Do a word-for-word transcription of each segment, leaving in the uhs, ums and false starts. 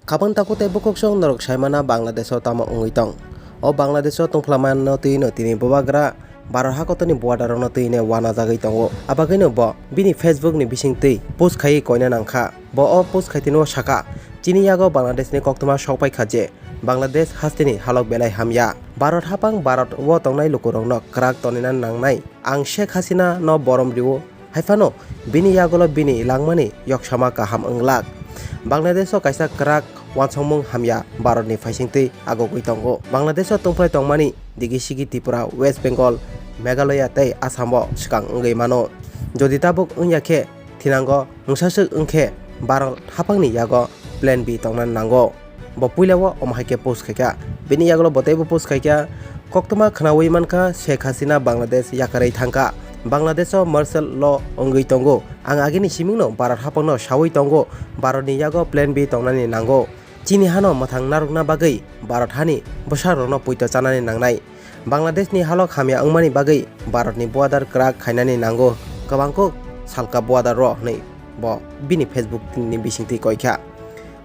Khabang takhuk tei bukhuk song norok saimana Bangladesh o tamo wngwi tong. O Bangladesh o tongphlamano twino tini bubagra Bharat hakotorni border rokno twino wanajagwi tongo. Abagwino bo bini Facebook ni bisingtwi post khaiwi koina nangkha. Bo o post khaitini o sakha, "Chini yago Bangladesh ni koktwma sokpai kha je Bangladesh hasteni halok belai hamya. Bharat haphang Bharat o tongnai lukurokno kwrak tonina nangnai. Ang Sheikh Hasina no borom rio." Haiphano bini yagulo bini langmani yoksama kaham wnglak. Bangladesh o kaisa kwrak wansokmung hamya Bharat ni phaisingtwi agogwi tongo. Bangladesh o tongphai tongmani digi sigi Tripura, West Bengal, Meghalaya tei Assam o swkang wngwi mano. Jodi tabuk wngya khe thinango, mungsaswk wngkhe Bharat haphangni yago plan B tongna nango. Bo puila o omo hai khe post khaikha. Bini yagulo bo teibo post khaikha, "Koktwma khnaui mankha Sheikh Hasina Bangladesh yakarwi thangkha. Bangladesh o martial law wngwi tongo. Ang agini simingno Bharat haphangno saui tongo, Bharat ni yago plan B tongnani nango. Chini hano mwthang narwkna bagwi Bharat hani bwsarokno poito chanani nangnai. Bangladesh ni halok hamya wngmani bagwi Bharat ni border kwrak khainani nango. Kwbang kuk salka border ro," hwnwi bo bini Facebook ni bisingtwi koikha.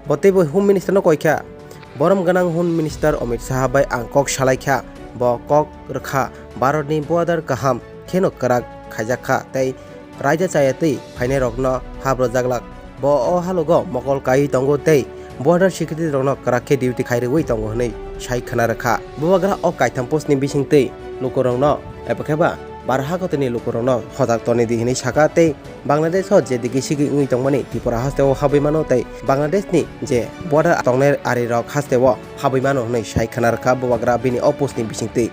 Bo teibo Home Minister no koikha. Borom gwnang Home Minister Amit Shah bai ang kok salaikha. Bo kok rwkha, Bharat ni border kaham kheno kwrak khaijakha tei raida chaya twi phainairokno habrwjaglak. Bo o halogo mokol kaiwi tongo tei border security rokno kwrak khe duty khairwi tongo hwnwi sai khwna rwkha. Bubagra o kaitham post ni bisingtwi lukurokno eba khe ba Bharat hakotorni lukurokno hojak toni di hwnwi sakha tei Bangladesh o je digi sigi wngwi tongmani Tripura haste o habwi mano tei Bangladesh ni je border tongnai ari rok haste o habwi mano hwnwi sai khwna rwkha bubagra bini o post ni bisingtwi.